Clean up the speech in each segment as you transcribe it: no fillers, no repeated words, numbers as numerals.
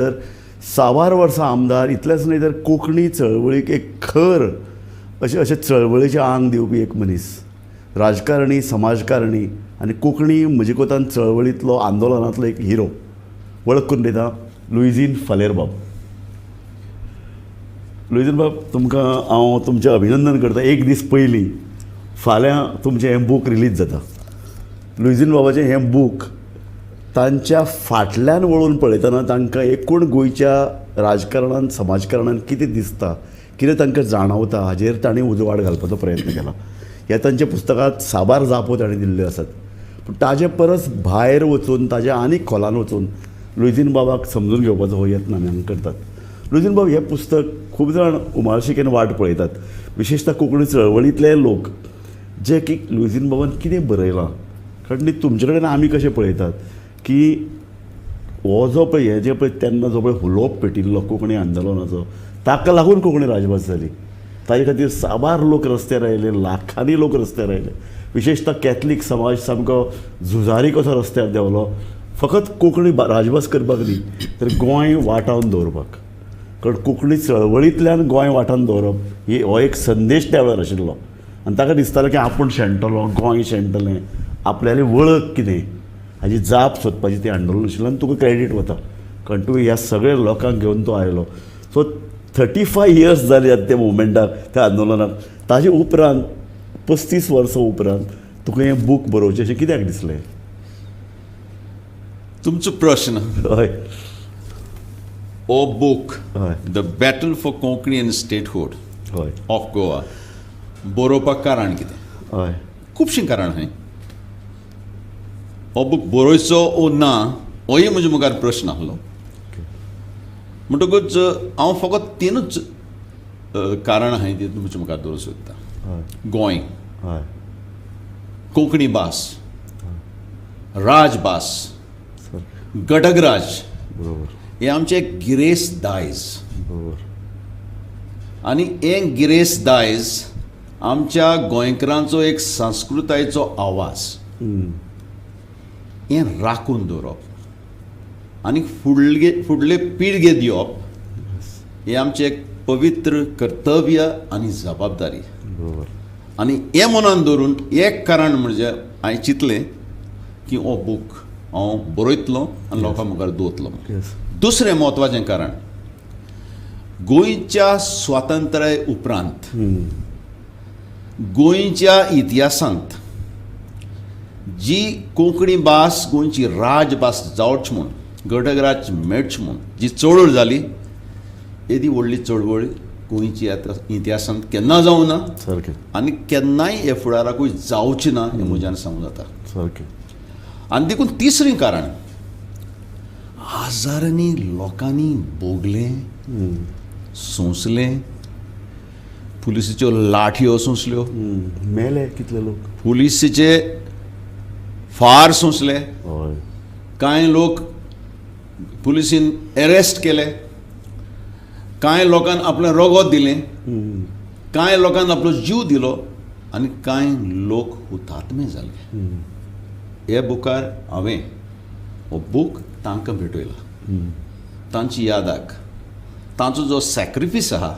तर साबार वर्सां आमदार, इतलेंच न्हय तर कोंकणी चळवळीक एक खर अशें अशें चळवळीचें आंग दिवपी एक मनीस, राजकारणी, समाजकारणी आनी कोंकणी म्हजे कोतान चळवळींतलो, आंदोलनांतलो एक हिरो. वळख करून दिता, लुईझीन फालेर बाब. लुईझीन बाब, तुमकां हांव तुमचें अभिनंदन करता. एक दीस पयलीं फाल्यां तुमचें हें बूक रिलीज जाता. लुईझीन बाबाचें हें बूक तांच्या फाटल्यान वळून पळयतना तांकां एकूण गोंयच्या राजकारणान, समाजकारणान कितें दिसता, कितें तांकां जाणवता, हाजेर तांणी उजवाड घालपाचो प्रयत्न केला. ह्या तांच्या पुस्तकांत साबार जापो तांणी दिल्ल्यो आसात, पूण ताजे परस भायर वचून, ताज्या आनीक खोलान वचून लुईझीन बाबाक समजून घेवपाचो हो यत्न आमी हांगा करतात. लुईझीन बाब, हें पुस्तक खूब जाण उमाळशिकेन वाट पळयतात, विशेशतः कोंकणी चळवळींतले लोक, जे की लुईझीन बाबान कितें बरयलां. कारण न्ही तुमचे कडेन आमी कशें पळयतात की हो जो पळय, हे जे पळय तेन्ना जो पळय हुलोप पेटिल्लो कोंकणी आंदोलनाचो, ताका लागून कोंकणी राजभास जाली. ताजे खातीर साबार लोक रस्त्यार आयले, लाखांनी लोक रस्त्यार आयले. विशेशतः कॅथलीक समाज सामको झुजारी कसो रस्त्यार देंवलो, फकत कोंकणी राजभास करपाक न्ही तर गोंय वाटावन दवरपाक. कारण कोंकणी चळवळींतल्यान गोंय वाटावन दवरप ही हो एक संदेश त्या वेळार आशिल्लो. आनी ताका दिसतालें की आपूण शेणटलो, गोंय शेणटलें, आपल्याली वळख कितें हाजी जाप सोदपाची ती आंदोलन आशिल्लें. आनी तुका क्रेडीट वता, कारण तूं ह्या सगळ्या लोकांक घेवन तो आयलो. सो 35 इयर्स जाली आतां त्या मुवमेंटाक, त्या आंदोलनाक. ताजे उपरांत, 35 वर्सां उपरांत तुका हें बूक बरोवचें अशें कित्याक दिसलें? तुमचो प्रश्न, हो book, The Battle for Konkani and Statehood of Goa बरोवपाक कारण कितें? खुबशीं कारणां आहाय. हो बूक बरोवचो ओ ना, होय म्हज्या मुखार प्रश्न आसलो. म्हणटकूच हांव फकत तिनूच कारणां आहाय ती तुमच्या मुखार दवरूंक सोदता. गोंय, कोंकणी भास, राजभास, घटकराज, हें आमचें एक गिरेस्त दायज. आनी हें गिरेस्त दायज आमच्या गोंयकारांचो एक संस्कृतायेचो आवाज. हें राखून दवरप आनी फुडले फुडले पिळगे दिवप हें आमचें एक पवित्र कर्तव्य आनी जबाबदारी. आनी हें मनान दवरून एक कारण म्हणजे हांवें चिंतलें की हो बूक हांव बरयतलो आनी लोकां मुखार दवरतलो. दुसरें म्हत्वाचें कारण, गोंयच्या स्वातंत्र्या उपरांत गोंयच्या इतिहासांत जी कोंकणी भास गोंयची राजभास जावच म्हूण, घटकराज मेळच म्हूण जी चळवळ जाली, येदी व्हडली चळवळ गोंयची आतां इतिहासांत केन्ना जावं ना आनी केन्नाय हे फुडाराकूय जावची ना हें म्हज्यान सांगूं जाता. आनी देखून तिसरें कारण, हजारांनी लोकांनी भोगलें, सोंसलें, पुलिसाच्यो लाठयो सोंसल्यो. मेले कितले लोक. पुलिसेचे फार सोंसले. कांय लोक पुलिसीन अरेस्ट केले, कांय लोकांक आपलें रगत दिलें, कांय लोकांक आपलो जीव दिलो आनी कांय लोक हुतात्मे जाले. हे बुकार हांवें हो बूक तांकां भेटयला, तांची यादाक, तांचो जो सॅक्रिफीस आहा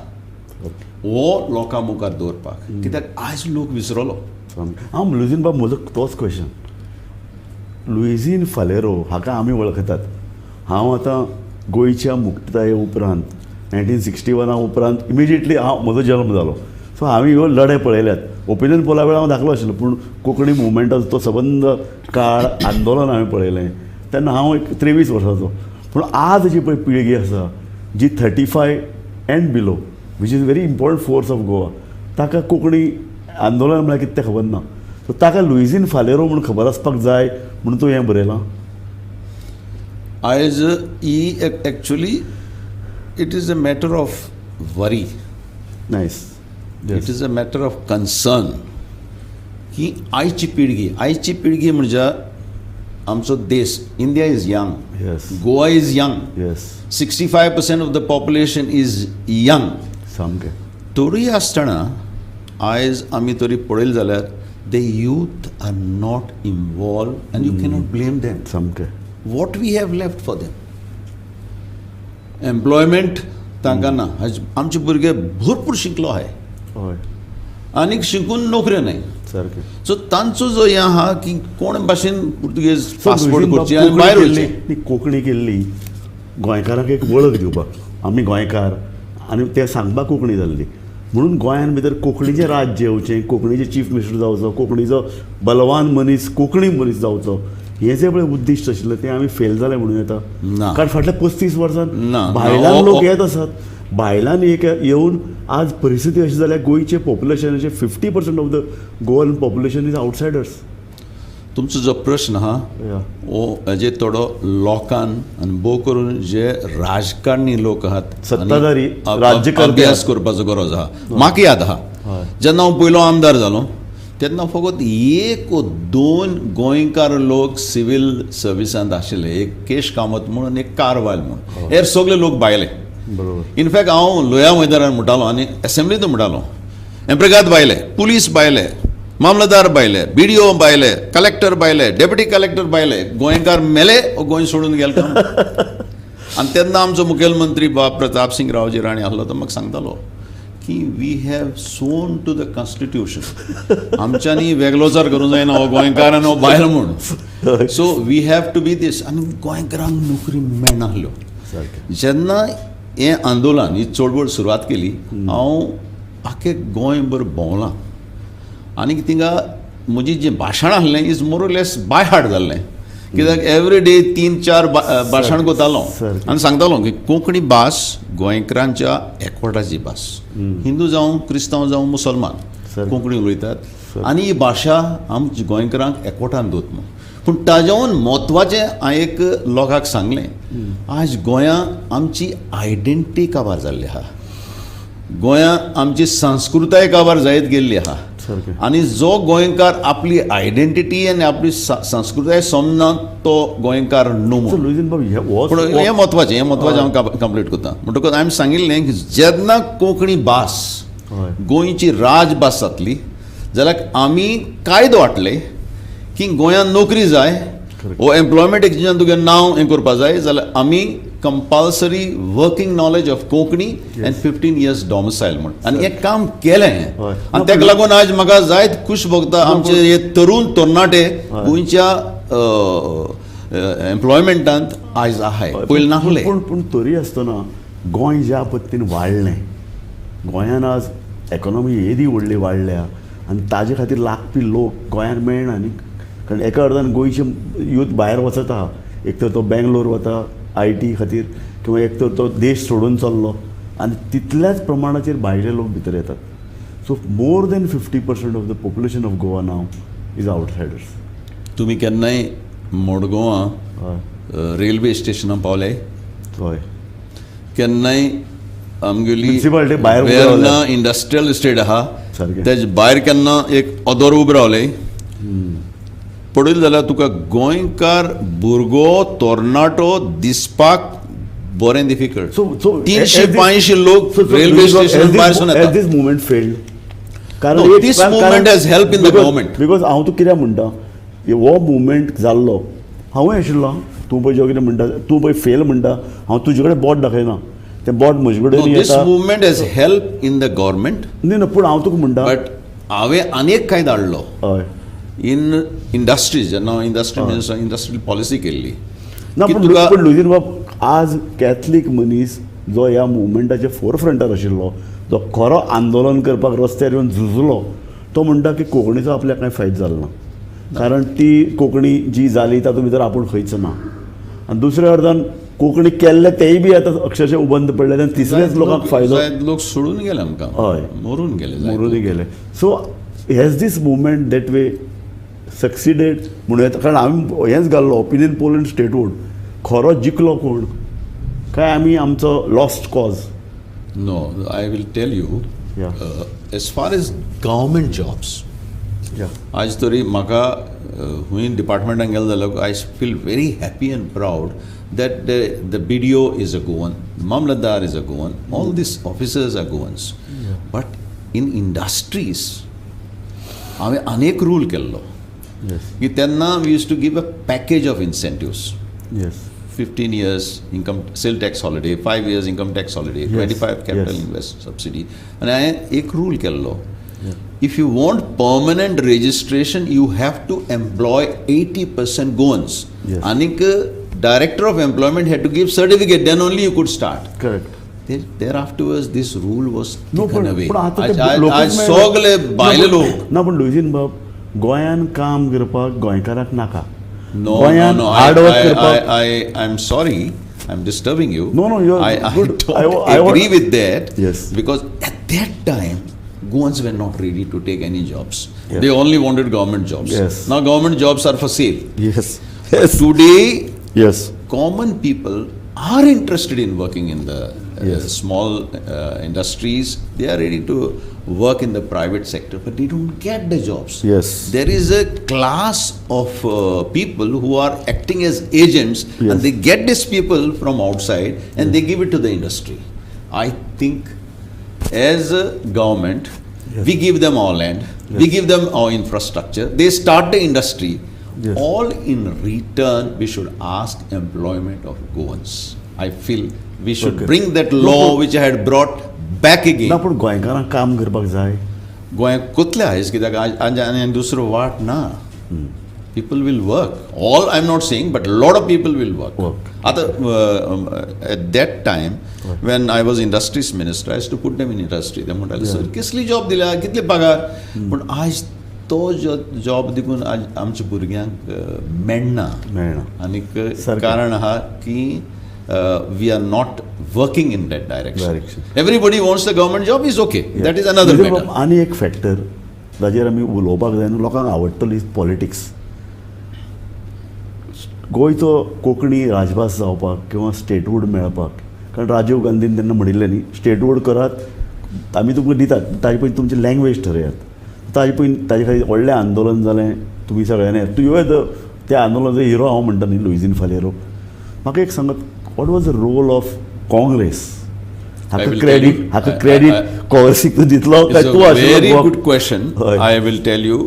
हो लोकां मुखार दवरपाक, कित्याक आयज लोक विसरलो. हांव लुईझीन बाब, म्हजो तोच क्वेश्चन. लुईझीन फालेरो हाका आमी वळखतात. हांव आतां गोंयच्या मुक्तताये उपरांत, 1961 उपरांत इमिजिएटली हांव, म्हजो जल्म जालो. सो हांवें ह्यो लढे पळयल्यात. ओपिनियन पोला वेळार हांव धाकलो आशिल्लो, पूण कोंकणी मुवमेंटाचो तो सबंद काळ आंदोलन हांवें पळयलें. तेन्ना हांव एक 23 वर्साचो. पूण आज जी पळय पिळगी आसा, जी 35 and below, which is very important force of Goa, ताका कोंकणी आंदोलन म्हळ्यार कितें तें खबर ना. सो ताका लुईझीन फालेरो म्हूण खबर आसपाक जाय म्हणून तूं हें बरयलां. आयज ही actually it is a matter of worry. Nice. It is a matter of concern की आयची पिळगी, आयची पिळगी म्हणजे आमचो देश, India is young, Goa is young, 65% of the population is young. तरूय आसतना आयज आमी तरी पळयलें जाल्यार the youth are not involve and you cannot blame them. What we have left for them? Employment तांकां ना. आयज आमचे भुरगे भरपूर शिकलो आहाय आनीक शिकून नोकऱ्यो न्हय. सारकें. सो तांचो जो हें आहा की कोण भाशेन पुर्तुगेज पासपोर्ट करची आनी भायर वयचे. ती कोंकणी केल्ली गोंयकारांक एक वळख दिवपाक, आमी गोंयकार आनी तें सांगपाक कोंकणी जाल्ली. म्हणून गोंयान भितर कोंकणीचें राज्य येवचें, कोंकणीचे चीफ मिनिस्टर जावचो, कोंकणीचो बलवान मनीस, कोंकणी मनीस जावचो, हें जें पळय उद्दिश्ट आशिल्लें तें आमी फेल जालें म्हणूं येता. ना. कारण फाटल्या 35 वर्सां ना. भायल्यान लोक येत आसात, भायल्यान एक येवन आज परिस्थिती अशी जाल्या, गोंयचे पॉप्युलेशनाचे 50% of the Goan population is outsiders. तुमचो जो प्रश्न आहा हो हेजे थोडो लोकान आनी भोव करून जे राजकारणी लोक आहात, सत्ताधारी, राज्यकर्ते अभ्यास करपाचो गरज आहा. म्हाका याद आहा जेन्ना हांव पयलो आमदार जालो तेन्ना फकत एक दोन गोंयकार लोक सिवील सर्विसांत आशिल्ले, एक केश कामत म्हणून, एक कारवाल म्हणून, हेर सगळे लोक भायले. इनफॅक्ट हांव लोया मैदानार म्हणटालो आनी एसेंब्लींत म्हणटालो, एम्प्रेगाद भायले, पुलीस भायले, मामलदार भायले, बीडीओ भायले, कलेक्टर भायले, डेप्युटी कलेक्टर भायले, गोंयकार मेले ओ गोंय सोडून गेले. आनी तेन्ना आमचो मुखेलमंत्री बाब प्रताप सिंग रावजी राणे आसलो, तो म्हाका सांगतालो की we have sworn to the constitution, आमच्यांनी वेगळोचार करूंक जायना, हो गोंयकार आनी हो भायल म्हूण. So we have to be this. आनी गोंयकारांक नोकरी मेळनासल्यो. जेन्ना हें आंदोलन, ही चळवळ सुरवात केली, हांव आख्खे गोंयभर भोंवलां आनी थिंगा म्हजी जें भाशण आसलें is more less by heart जाल्लें, कित्याक एवरी डे 3-4 भाशण करतालो आनी सांगतालो की कोंकणी भास गोंयकारांच्या एकवटाची भास, हिंदू जावं, क्रिस्तांव जावं, मुसलमान कोंकणी उलयतात आनी ही भाशा आमच्या गोंयकारांक एकवटान दवरता म्हूण. पूण ताज्याहून म्हत्वाचें हांवें एक लोकांक सांगलें, आज गोंया आमची आयडेंटिटी काबार जाल्ली आहा, गोंया आमची संस्कृताय काबार जायत गेल्ली आहा आनी जो गोंयकार आपली आयडेंटिटी आनी आपली संस्कृताय समजना तो गोंयकार न्हू म्हूण. लुईझीन बाब, पूण हें म्हत्वाचें, हें म्हत्वाचें हांव कंप्लीट करता. म्हणटकच हांवें सांगिल्लें की जेन्ना कोंकणी भास गोंयची राजभास जातली जाल्यार आमी कायदो हाडले की गोंयांत नोकरी जाय वो एम्प्लॉयमेंट एक्सचेंजान तुगें नांव हें करपा जाय जाल्यार आमी compulsory working knowledge of Konkani and 15 years domicile म्हूण, आनी हें काम केलें. आनी ताका लागून आज म्हाका जायत खूश भोगता, आमचे हे तरुण तरणाटे गोंयच्या एम्प्लॉयमेंटांत आयज आहाय, पयलीं नासले. पूण पूण तरी आसतना गोंय ज्या पद्दतीन वाडलें, गोंयान आज एकोनॉमी येदी व्हडली वाडल्या आनी ताजे खातीर लागपी लोक गोंयांत मेळना न्ही. कारण एका अर्दान गोंयचे यूथ भायर वचत आहा, एक तर तो बेंगलोर वता IT खातीर किंवा एक तर तो देश सोडून चल्लो, आनी तितल्याच प्रमाणाचेर भायले लोक भितर येतात. So more than 50% of the population of Goa now is outsiders. तुमी केन्नाय मडगांवां रेल्वे स्टेशनार पावले? हय. केन्नाय आमगेली म्युनिसिपालिटी भायर उबे वेर्ना रावले. इंडस्ट्रियल इस्टेट आहा सारकें. तेजे भायर केन्ना एक ओदोर उबे रावले पळयलें जाल्यार तुका गोंयकार भुरगो तरणाटो दिसपाक बरें डिफिकल्ट. सो सो 300-500 लोक रेल्वे स्टेशन भायर सून येता. This movement failed? कारण No, this movement has helped in the government. Because हांव तुका कित्याक म्हणटा, हो मुवमेंट जाल्लो हांवूय आशिल्लो. तूं पळय जें कितें म्हणटा, तूं पळय फेल म्हणटा, हांव तुजे कडेन बोट दाखयना, तें बोट म्हजे कडेन This येता. Movement has help in the government. न्ही न्हू, पूण हांव तुका म्हणटा, बट हांवें आनी एक कायदो हाडलो इन इंडस्ट्रीज, जेन्ना इंडस्ट्री इंडस्ट्रियल पॉलिसी केल्ली ना की पूण तुका पूण लुईझीन बाब, आज कॅथलीक मनीस जो ह्या मुवमेंटाच्या फोर फ्रंटार आशिल्लो, जो खरो आंदोलन करपाक रस्त्यार येवन झुजलो, तो म्हणटा की कोंकणीचो आपल्याक कांय फायदो जालो ना, कारण ती कोंकणी जी जाली तातूंत भितर आपूण खंयच ना. आनी दुसऱ्या अर्दान कोंकणी केल्ले तेय बी आतां अक्षरशः उबंत पडले आनी तिसरेच लोकांक फायदो. जायत लोक सोडून गेले आमकां, मरून गेले जायत. मरून गेले. So has this movement that way succeeded म्हणूं येता? कारण आमी हेंच घाल्लो opinion poll and statehood, खरो जिखलो कोण काय आमी आमचो lost cause? No, I will tell you. As far as government jobs, आज तरी म्हाका हुंय डिपार्टमेंटान गेलो जाल्यार I feel very happy and proud that the BDO is a Goan, mamlatdar is a Goan, all these officers are Goans. But in industries हांवें आनी एक rule केल्लो की तेन्ना we used to give a package of incentives. 15 years income sale tax holiday, 5 years income tax holiday, 25 capital invest subsidy. आनी हांवें एक rule केल्लो, if you want permanent registration you have to employ 80% Goans. आनीक director of employment had to give certificate, then only you could start. Correct. There afterwards this rule was no, taken away. पूण आतां ते आज सगळे भायले लोक. ना, पूण लुईझीन बाब, गोंयान काम करपाक गोंयकाराक नाका. No, गोंयान no, no. Hard work करपाक. I am sorry, I am disturbing you. No, no, you are I good. Don't agree with that. Yes. Because at that time, Goans were not ready to take any jobs. Yes. They only wanted government jobs. Yes. Now government jobs are for sale. Yes. But today, Yes. common people are interested in working in the Yes. small industries. They are ready to work in the private sector, but they don't get the jobs. Yes. There is a class of people who are acting as agents, Yes. and they get these people from outside and they give it to the industry. I think as a government, Yes. we give them our land, we Yes. give them our infrastructure, they start the industry. Yes. All in return, we should ask employment of Goans. I feel we should bring that law which I had brought back again. ना, पूण गोंयकारांक काम करपाक जाय. गोंयांत कोतले आयज कित्याक आज आनी दुसरो वाट ना. People will work. All I am not saying, but lot of people will work. Work. आतां at that time when I was industries minister, I to put them in industry. ते म्हणटाले, सर कसली जॉब दिल्या, कितले पगार? पूण आयज तो जॉब देखून आज आमच्या भुरग्यांक मेळना. मेळना. आनीक सारकें. कारण आहा की we are not working in that direction. Direction. Everybody wants the government job, is okay, that is another Lujin matter. बाब, आनी एक फॅक्टर ताजेर आमी उलोवपाक जाय न्हू, लोकांक आवडटली पॉलिटिक्स. गोंयचो कोंकणी राजभास जावपाक किंवा स्टेटहूड मेळपाक, कारण राजीव गांधीन तेन्ना म्हणिल्लें न्ही, स्टेटहूड करात, आमी तुमकां दितात, ताजे पयलीं तुमची लँग्वेज ठरयात. ताजे पयलीं ताजे खातीर व्हडलें आंदोलन जालें. तुमी सगळ्यांनी तूं ह्यो त्या आंदोलनाचो हिरो हांव म्हणटा न्ही, लुईझीन फालेरो. म्हाका एक सांगात, what was the role of Congress? हाका I will tell credit you. हाका क्रेडीट काँग्रेसीक तूं दितलो काय It's तूं a आशिल्लो very गोवा? good question. हय. I will tell you.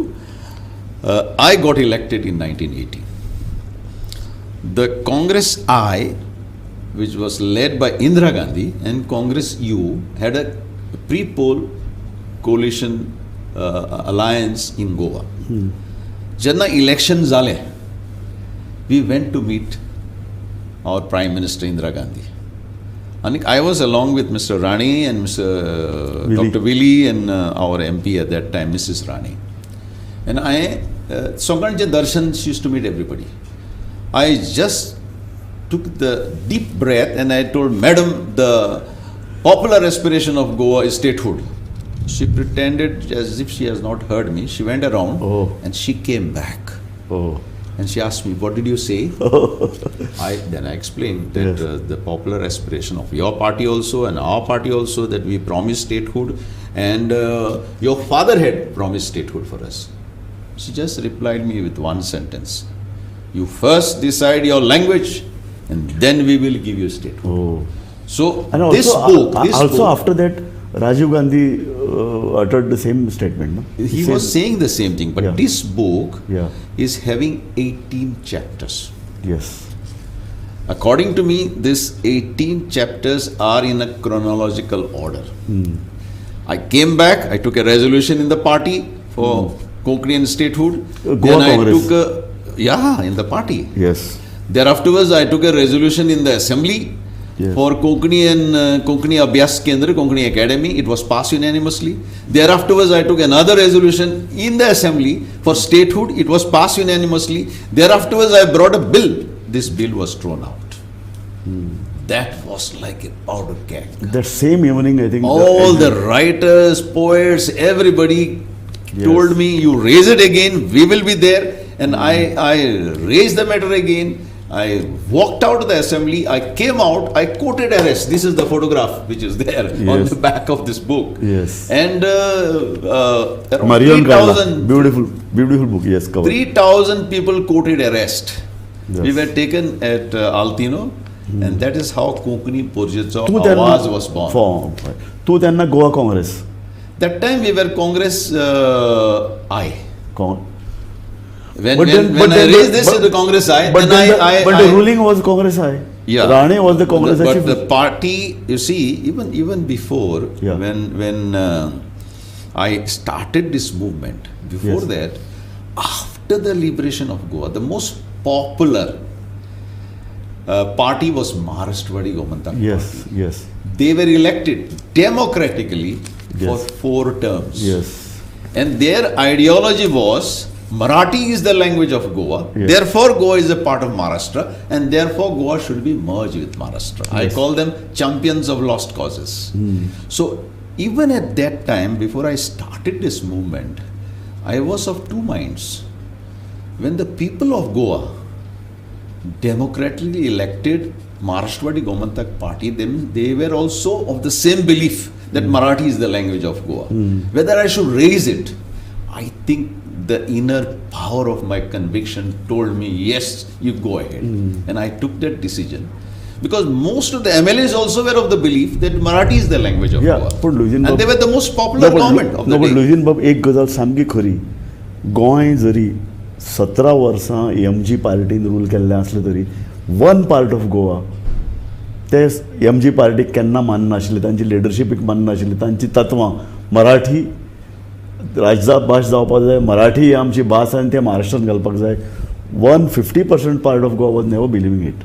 I got elected in 1980. The Congress I, which was led by Indira Gandhi, and Congress U had a pre-poll coalition alliance in Goa. जेन्ना election जालें, we went to meet our Prime Minister Indira Gandhi. And I was along with Mr. Rane and Mr. Willie. Dr. Willie and our MP at that time, Mrs. Rane. And I, सगळ्यांचे दर्शन, she used to meet everybody. I just took the deep breath and I told, "Madam, the popular aspiration of Goa is statehood." She pretended as if she has not heard me. She went around and she came back. Oh. And she asked me, "What did you say?" I then I explained that the popular aspiration of your party also and our party also, that we promised statehood, and your father had promised statehood for us. She just replied me with one sentence: "You first decide your language, and then we will give you statehood." Oh. So And also, this book, this also book, after that, Rajiv Gandhi uttered the same statement. No? He Same- was saying the same thing, but this book is having 18 chapters. According to me, these 18 chapters are in a chronological order. I came back, I took a resolution in the party for Konkani and statehood. Goa Then I Congress. took a, yeah, in the party. Thereafterwards, I took a resolution in the assembly for Konkani and Konkani Abhyas Kendra, Konkani Academy. It was passed unanimously. Thereafterwards, I took another resolution in the assembly for statehood. It was passed unanimously. Thereafterwards, I brought a bill. This bill was thrown out. That was like a powder keg. That same evening, I think. All the writers, poets, everybody told me, "You raise it again, we will be there." And I raised the matter again. I walked out of the assembly. I came out. I quoted arrest. This is the photograph which is there on the back of this book. And around Marion Kaila. 3,000 Beautiful, beautiful book. Yes, cover. 3,000 people quoted arrest. We were taken at Altino, and that is how Konkani Porjecho तूं तेन्ना Awaz was born. Form. तूं तेन्ना Goa Congress. That time we were Congress I. When, But when, then- when but I then raised the- this but- in the Congress I, But then then I, I, but the I- ruling was Congress I. Yeah. Rane was the Congress But chief. the party, you see, even before Yeah. when I started this movement, before Yes. that, after the liberation of Goa, the most popular party was Maharashtrawadi Gomantak. Yes, yes, They were elected democratically for Yes. 4 terms. yes. And their ideology was Marathi is the language of Goa, Yes. therefore Goa is a part of Maharashtra, and therefore Goa should be merged with Maharashtra. I Yes. call them champions of lost causes. So even at that time, before I started this movement, I was of two minds. When the people of Goa democratically elected Maharashtrawadi Gomantak Party, they were also of the same belief that Marathi is the language of Goa. Whether I should raise it, I think the inner power of my conviction told me, yes, you go ahead. And I took that decision. Because most of the MLAs also were of the belief that Marathi is the language of Yeah, Goa. पण Luizinho And they were the most popular No, but government of the no, but day. Luizinho बाब, एक गजाल सामकी खरी, गोंय जरी 17 वर्सां M G पार्टीन rule केल्लें आसलें तरी वन पार्ट ऑफ गोवा ते एम जी पार्टीक केन्ना माननाशिल्ले, तांची लिडरशिपीक माननाशिल्ली, तांची तत्वां मराठी राजभास जावपाक जाय, मराठी ही आमची भास आनी ते महाराष्ट्रान घालपाक जाय. 150% part of Goa was never believing it.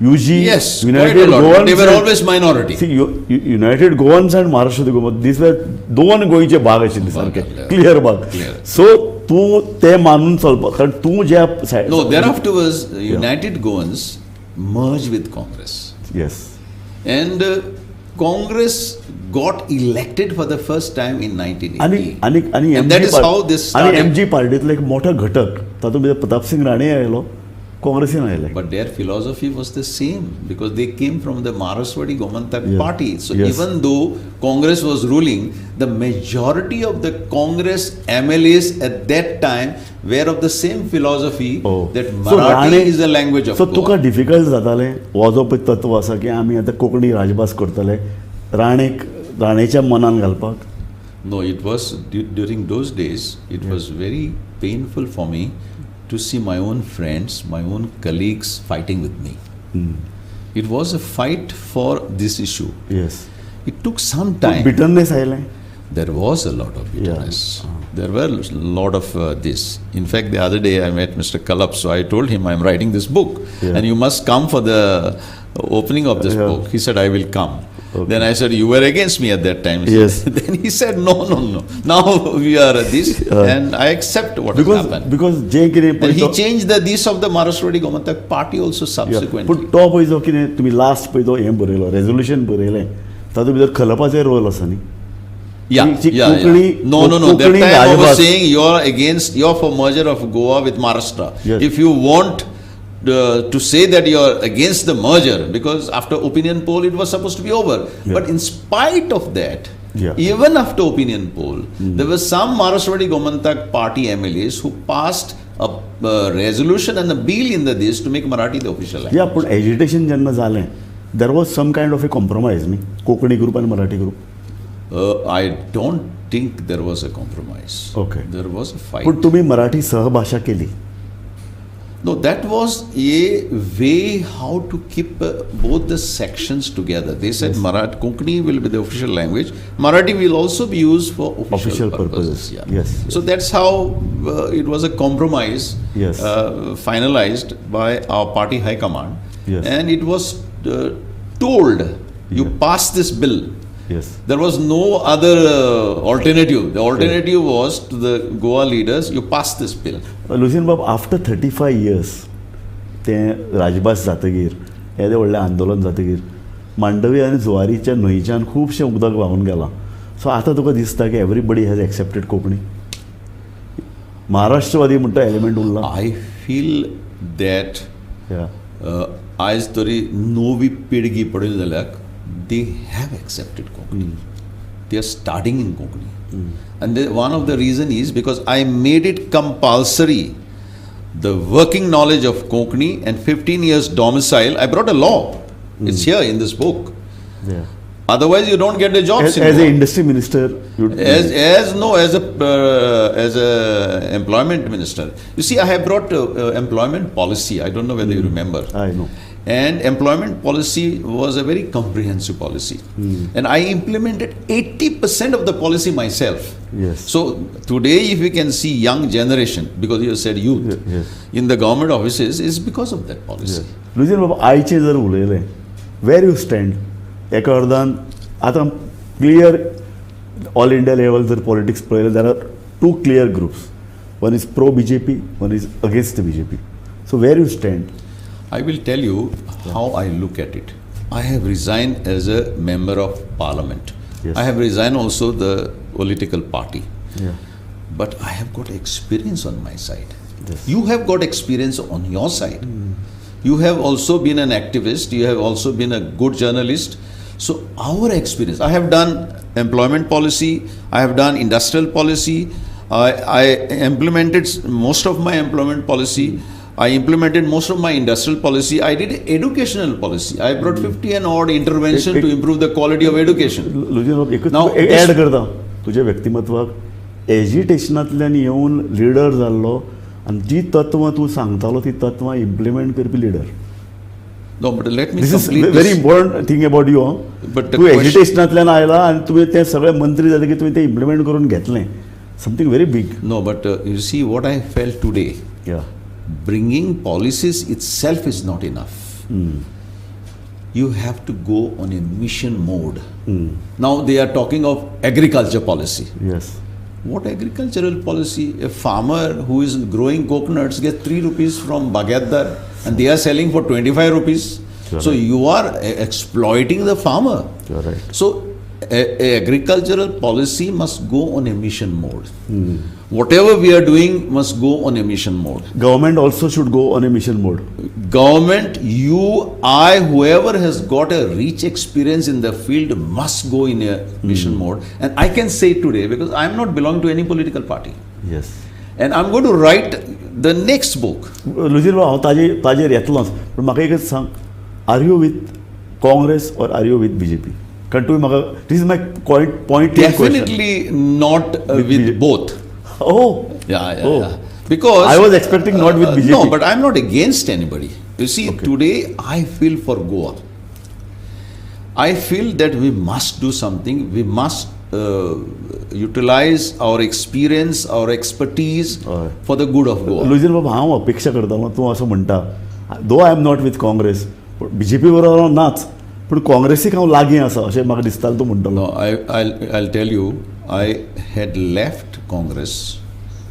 UG Yes, quite a United lot. But they were Goans always minority. See, United Goans and Maharashtra Goa these were दोन गोंयचे भाग आशिल्ले सारके क्लियर भाग. Clear. सो तूं ते मानून चलपाक, कारण तूं ज्या side No, thereafter was United Goans merged with Congress. Yes. And Congress got elected for the first time in 1980. आनी आनी आनी And that is how this आनी started. M G पार्टींतलो एक मोठो घटक तातूंत भितर प्रतापसिंग राणे आयलो, काँग्रेसीन आयले. But their philosophy was the same because they came from the Maharashtrawadi Gomantak party. So even though Congress was ruling, the majority of the Congress MLAs at that time were of the same philosophy that So, Marathi Rane is the language of so Goa. तुका difficult जातालें हो जो पळय तत्व आसा की आमी आतां कोंकणी राजभास करतले, राणेक राणेच्या मनान घालपाक? No, it was during those days, it was very painful for me to see my own friends, my own colleagues fighting with me. It was a fight for this issue. Yes. It took some time. Bitterness आयलें? There was a lot of bitterness. There were a lot of this. In fact, the other day I met Mr. Kalap, so I told him I'm writing this book and you must come for the opening of this book. He said, I will come. Okay. Then I said, you were against me at that time. Yes. Then he said, no, no, no. Now we are this and I accept what has because happened. Because जें कितें And he changed the this of the Maharashtrawadi Gomantak party also subsequently. पूण तो पळय जो कितें तुमी last पळय तो हें बरयलो, रेजोल्युशन बरयलें, तातूंत भितर खलपाचोय रोल आसा न्ही? Yeah, yeah, Konkani, yeah. No, no, no. That Konkani time I was राजभास. saying you're against, you're for merger of Goa with Maharashtra. Yes. If you want to say that you're against the merger, because after opinion poll it was supposed to be over. Yeah. But in spite of that, Yeah. even after opinion poll, there were some Maharashtrawadi Gomantak party MLAs who passed a resolution and a bill in the this to make Marathi the official language. या, पूण agitation जेन्ना जालें, there was some kind of a compromise न्ही, Konkani group आनी Marathi group? I don't think there was a compromise. Okay. There was a fight. पूण तुमी मराठी सहभाशा केली. No, that was a way how to keep both the sections together. They said Marathi, Konkani will be the official language. Marathi will also be used for official, Official purposes. purposes. Yeah. Yes, So that's how it was a compromise. Yes. Finalized by our party high command. Yes. And it was told, you pass this bill. Yes. There was no other alternative. The alternative was to the Goa leaders, you pass this bill. Luizinho Bab, after 35 years तें राजभास जातगीर, येदें व्हडलें आंदोलन जातगीर, मांडवी आनी जुवारीच्या न्हंयच्यान खुबशें उदक व्हांवून गेलां. सो आतां तुका दिसता की everybody has accepted Konkani, Maharashtrawadi म्हणटा एलिमेंट उरला? I feel that आयज तरी नवी पिळगी पळयली जाल्यार they have accepted Konkani. They are starting in Konkani. And one of the reason is because I made it compulsory, the working knowledge of Konkani and 15 years domicile. I brought a law. It's here in this book. Otherwise, you don't get the jobs. As an industry minister, as a employment minister. You see, I have brought employment policy. I don't know whether you remember. I know. And employment policy was a very comprehensive policy. And I implemented 80% of the policy myself. Yes. So today, if you can see young generation, because you said youth, yes. in the government offices, is because of that policy. Luizinho बाबा, आयचें जर उलयलें, वेर you stand एका अर्दान आतां clear all India level जर politics पळयलें जाल्यार two clear groups, one is pro BJP, one is against BJP. So where you stand? I will tell you how I look at it. I have resigned as a member of parliament. Yes. I have resigned also the political party. Yeah. But I have got experience on my side. Yes. You have got experience on your side. You have also been an activist. You have also been a good journalist. So our experience, I have done employment policy, I have done industrial policy, I implemented most of my employment policy, I implemented most of my industrial policy, I did educational policy. I brought 50 and odd intervention to improve the quality of education. Luizinho बाब, एकूच Now, add करता तुज्या व्यक्तिमत्वाक, एजिटेशनांतल्यान येवन leader जाल्लो आनी जी तत्वां तूं सांगतालो ती तत्वां इम्प्लिमेंट करपी leader. No, but let me this is complete very this. Important thing about you. But the तूं question- एजिटेशनांतल्यान आयला आनी तुवें तें सगळे मंत्री जाले की तुवें तें इम्प्लिमेंट करून घेतलें, something very big. No, but you see what I felt today. Yeah. Bringing policies itself is not enough. You have to go on a mission mode. Now they are talking of agriculture policy. Yes. What agricultural policy? A farmer who is growing coconuts gets 3 rupees from Bagatdar and they are selling for 25 rupees. You're So right. you are exploiting the farmer. You're right. So a agricultural policy must go on a mission mode. Whatever we are doing must go on a mission mode. Government also should go on a mission mode. Government, you, I, whoever has got a rich experience in the field must go in a mission mode. And I can say today, because I am not belong to any political party. Yes. And I'm going to write the next book. Luizinho बाब, हांव ताजेर येतलोच, पूण म्हाका एकच सांग, are you with Congress or are you with BJP? कारण तुवें म्हाका, this is my point. Definitely not With with BJP. Both. Oh. Yeah, Oh. yeah. Because I was expecting not with BJP. No, but I'm not against anybody. You see, Okay. today I feel for Goa. I feel that we must do something. We must utilize our experience, our expertise हय. For the good of Goa. Luizinho बाब, हांव अपेक्षा करतालो तूं असो म्हणटा, though I am not with Congress, BJP बरोबर हांव नाच, पूण काँग्रेसीक हांव लागीं आसा अशें म्हाका दिसतालें तूं म्हणटलो. No, I'll tell you, I had left Congress,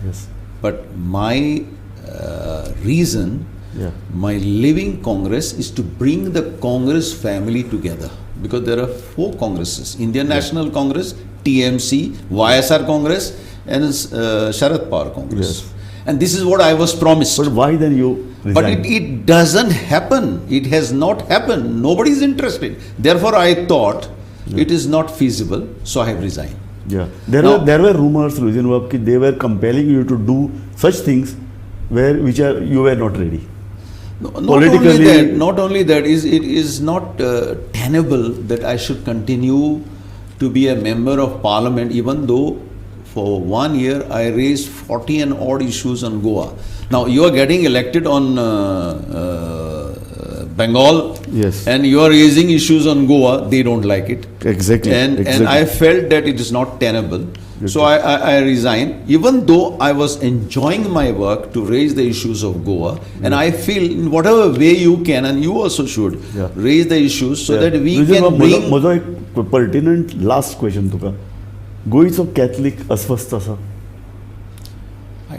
yes. But my reason, my leaving Congress is to bring the Congress family together, because there are 4 Congresses: Indian National Congress, TMC, YSR Congress, and Sharad Pawar Congress. Yes. And this is what I was promised. But why then you But it doesn't happen. It has not happened. Nobody is interested. Therefore, I thought it is not feasible, so I have resigned. Yeah. There Now- were rumors, Luizinho Bab, ki they were compelling you to do such things where which are you were not ready. No, not Politically- only that, not only that, is it is not tenable that I should continue to be a member of parliament, even though for 1 year I raised 40 and odd issues on Goa. Now you are getting elected on Bengal, Yes. and you are raising issues on Goa. They don't like it. Exactly. And I felt that it is not tenable. So I resigned, even though I was enjoying my work to raise the issues of Goa. And I feel in whatever way you can, and you also should, raise the issues so that we Luizinho can Bab, bring... म्हजो एक pertinent last question तुका, गोंयचो Catholic अस्वस्थ आसा,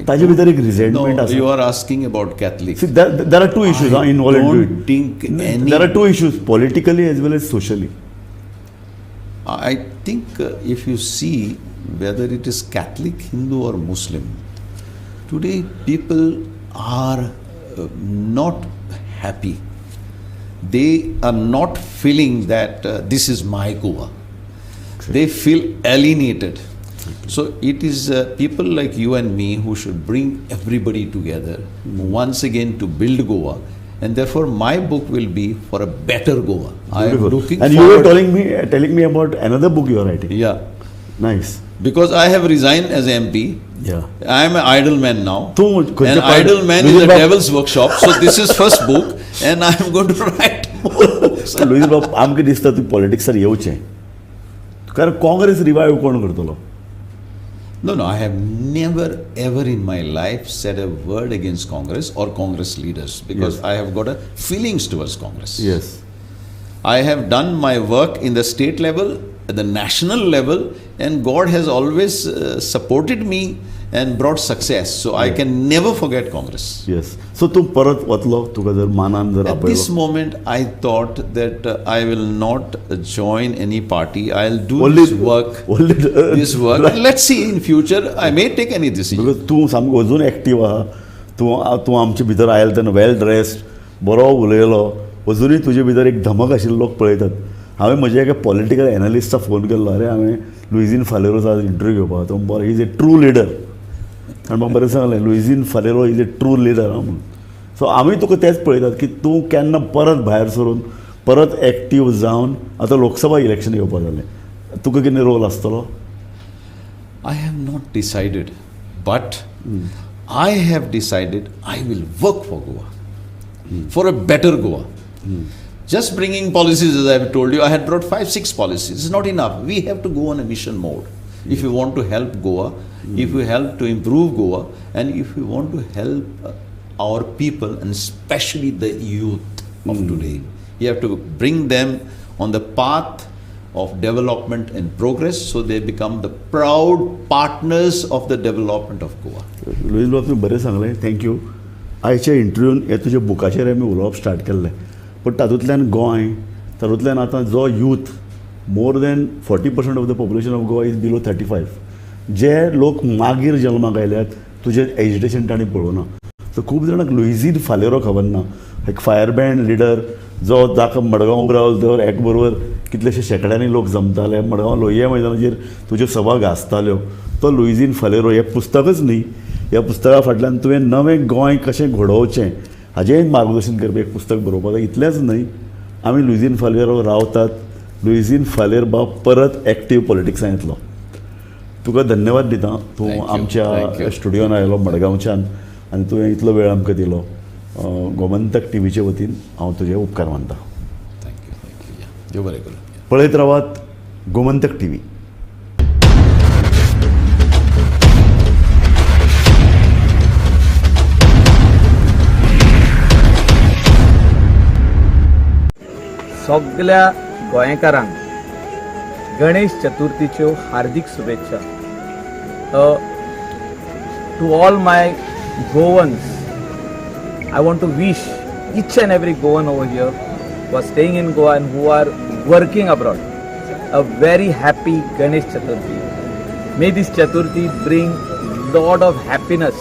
ताजे भितर एक रिझेंटमेंट No, आसा. you are asking about Catholic. See, there are two issues I involved into don't it. think any... There are two issues, politically as well as socially. I think if you see whether it is Catholic, Hindu or Muslim, today people are not happy. They are not feeling that this is my Goa. They feel alienated. So it is people like you and me who should bring everybody together once again to build Goa. And therefore my book will be for a better Goa. I am looking And you were telling me about another book you are writing. Yeah. Nice. Because I have resigned as MP. Yeah. I am an idle man now. तूं An idle man is a devil's workshop. So this is first book and I am going to write more books. Luis बाब, आमकां दिसता तूं पॉलिटिक्सार येवचें, कारण Congress revive कोण करतलो? No, no, I have never ever in my life said a word against Congress or Congress leaders because Yes. I have got a feelings towards Congress. Yes. I have done my work in the state level, at the national level, and God has always supported me and brought success. So I can never forget Congress. Yes. So तूं परत वतलो तुका जर मानान जर At this आपयलो? Moment, I thought that I will not join any party. I'll do Only this work. Only This work. Let's see in future. I may take any decision. Because तूं सामको अजून एक्टीव आहा. तूं तूं आमचे भितर आयलो तेन्ना वेल ड्रेस्ड, बरो उलयलो. अजुनूय तुजे भितर एक धमक आशिल्लो लोक पळयतात. हांवें म्हज्या एका पॉलिटिकल एनालिस्टाक फोन केल्लो, अरे हांवें लुइझीन फालेरो आज इंटरव्यू घेवपाक, तो बरो, is a true leader. आनी म्हाका बरें सांगलें, Luizinho Faleiro is a true leader आं म्हणून. सो आमी तुका तेंच पळयतात की तूं केन्ना परत भायर सरून परत एक्टीव जावन आतां लोकसभा इलेक्शन येवपा जालें, तुका कितें रोल आसतलो? I have not decided, but I have decided I will work for Goa, for a better Goa. Just bringing policies, as I have told you, I had brought 5-6 policies. It's not enough. We have to go on a mission mode. If you want to help Goa, if you help to improve Goa, and if you want to help our people, and especially the youth of today, you have to bring them on the path of development and progress, so they become the proud partners of the development of Goa. Luis बाब, तुवें बरें सांगलें, thank you. आयच्या इंटरव्यून हे तुज्या बुकाचेर आमी उलोवप स्टार्ट केल्लें, पूण तातूंतल्यान गोंय, तातूंतल्यान आतां जो youth, more than 40% of the population of Goa is below 35, जे लोक मागीर जल्माक आयल्यात तुजें एजिटेशन तांणी पळोवना. सो खूब जाणांक लुइझीन फालेरो खबर ना, एक फायर बँड लिडर जो जाका मडगांव रावल तर एक बरोबर कितलेशे शेंकड्यांनी लोक जमताले, मडगांव लोहिया मैदानाचेर तुज्यो सभा गाजताल्यो, तो लुइझीन फालेरो. हें पुस्तकच न्ही, ह्या पुस्तका फाटल्यान तुवें नवें गोंय कशें घडोवचें हाजेंय मार्गदर्शन करपी एक पुस्तक बरोवपाक जाय. इतलेंच न्हय, आमी लुइझीन फालेरो रावतात, लुइझीन फालेर बाब परत एक्टीव पॉलिटिक्सान येतलो. तुका धन्यवाद दिता, तूं Thank you. Thank आमच्या you. स्टुडियोन आयलो मडगांवच्यान आनी तुवें इतलो वेळ आमकां दिलो. गोमंतक टीव्हीचे वतीन हांव तुजे उपकार मानता. Thank you, thank you. Yeah. देव बरें करूं. पळयत रावात गोमंतक टीव्ही. सगळ्या गोंयकारांक गणेश चतुर्थीच्यो हार्दिक शुभेच्छा. To all my Goans, I want to wish each and every Goan over here who are staying in Goa and who are working abroad a very happy Ganesh Chaturthi. May this Chaturthi bring lot of happiness,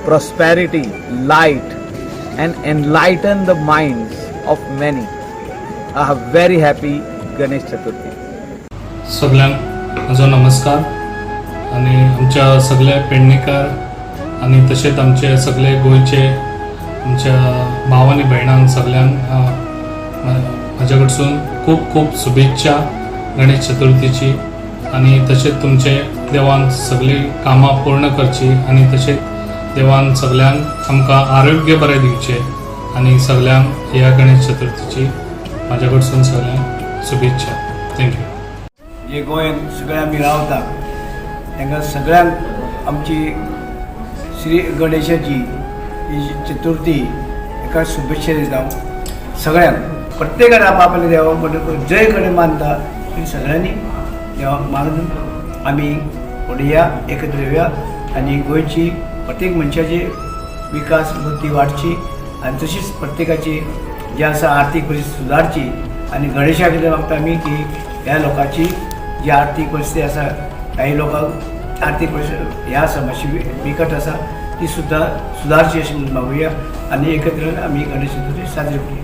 prosperity, light and enlighten the minds of many. A very happy Ganesh Chaturthi. सगळ्यांक म्हजो नमस्कार आनी आमच्या सगळे पेडणेकर आनी तशेंच आमचे सगळे गोंयचे आमच्या भाव आनी भयणांक सगळ्यांक म्हज्या कडसून खूब खूब शुभेच्छा गणेश चतुर्थीची. आनी तशेंच तुमचे देवान सगळीं कामां पूर्ण करची आनी तशेंच देवान सगळ्यांक आमकां आरोग्य बरें दिवचें आनी सगळ्यांक ह्या गणेश चतुर्थीची म्हाज्या कडसून सगळ्यांक शुभेच्छा. Thank you. जे गोंयांत सगळे आमी रावता तांकां सगळ्यांक आमची श्री गणेशाची ही चतुर्थी एका शुभेच्छा दिता सगळ्यांक. प्रत्येकान आपआपल्या देवाक म्हणटा जे कडेन मानता ते सगळ्यांनी देवाक मानून आमी फुडें एकत्र येवया आनी गोंयची प्रत्येक मनशाची विकास बुद्धी वाडची आनी तशीच प्रत्येकाची जी आसा आर्थीक परिस्थिती सुदारची. आनी गणेशा कडेन मागता आमी की ह्या लोकांची जी आर्थीक परिस्थिती आसा, काही लोकांक आर्थीक परिस्थिती ह्या आसा मातशी बिकट आसा, ती सुद्दां सुदारची अशी म्हणून मागुया आनी एकत्र आमी गणेश चतुर्थी साजरी करुया.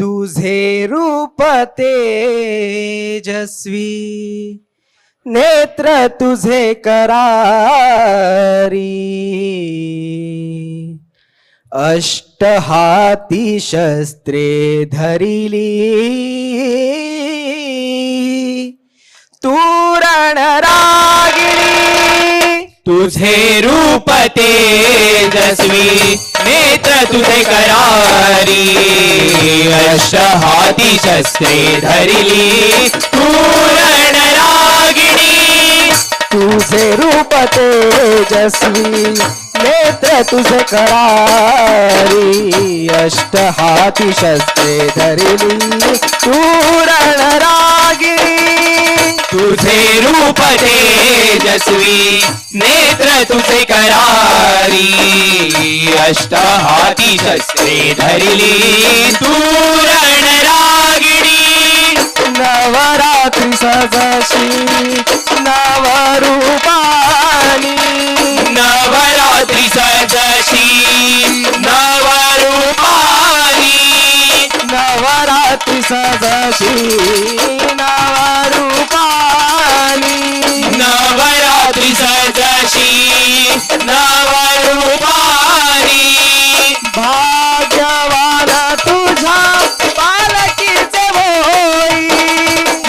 तुझे रूप तेजस्वी, नेत्र तुझे करारी, अष्टहाती शस्त्रे धरिली, तू रणरागिणी। तुझे रूप तेजस्वी, नेत्र तुझे करारी, अष्टहाती शस्त्रे धरिली, तू रणरागिणी। तुझे रूप तेजस्वी, नेत्र तुझे करारी, अष्टहाती शस्त्रे धरिली, तू रणरागिणी। तुझे रूप तेजस्वी, नेत्र तुझे करारी, अष्टहाती शस्त्रे धरिली, तू रणरागिणी। नवरात्री सजशी नवरूपानी, नवरात्री सजशी नवरूपानी, नवरात्री सजशी नवरूपानी, नवरात्री सजशी नवरूपानी, भाग्यवान तुझ्या पालखीचे होई,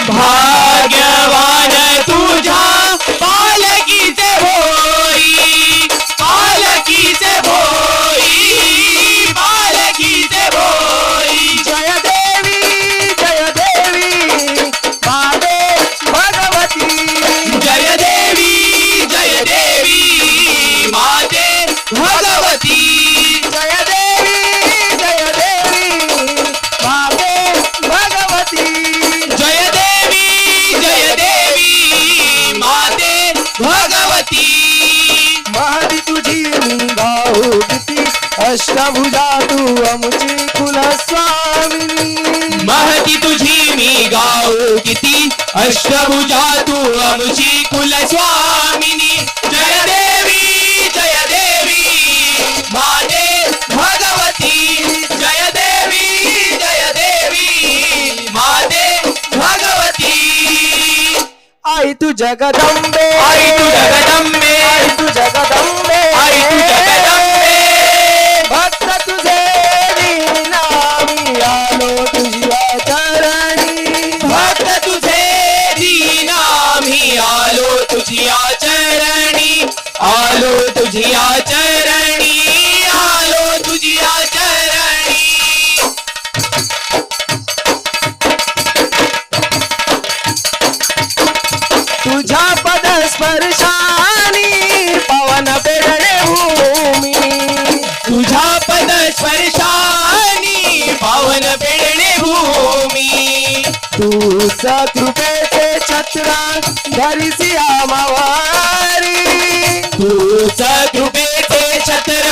भाग्यवान तुझ्या पालखीचे होई, पालखीचे होई, पालखीचे होई। जय देवी जय देवी माते भगवती, जय देवी जय देवी माते भगवती, जय देवी जय देवी माते भगवती, जय देवी जय देवी माते भगवती। महती तुझी मी गाऊ किती, अष्टभुजा तू अमुची कुलस्वामिनी, महती तुझी मी गाऊ किती, अष्टभुजा तू अमुची कुलस्वामिनी। जय देवी जय देवी माते भगवती, जय देवी जय देवी माते भगवती। आई तू जगदंबे, आई तू जगदंबे, आई तू जगदंबे, आई तू जगदंबे, भक्त तुझे दीना मी आलो तुझ्या चरणी, भक्त तुझे दीना मी आलो तुझ्या चरणी, आलो तुझ्या चरणी, आलो तुझ्या चरणी। तुझ्या पद स्पर्शानी पवन पेरणे भूमी, तुझ्या पद स्पर्शानी पावन पेरणे भूमी, तूच कृपेचे छत्र धरिसी आमावारी, तूच कृपेचे छत्र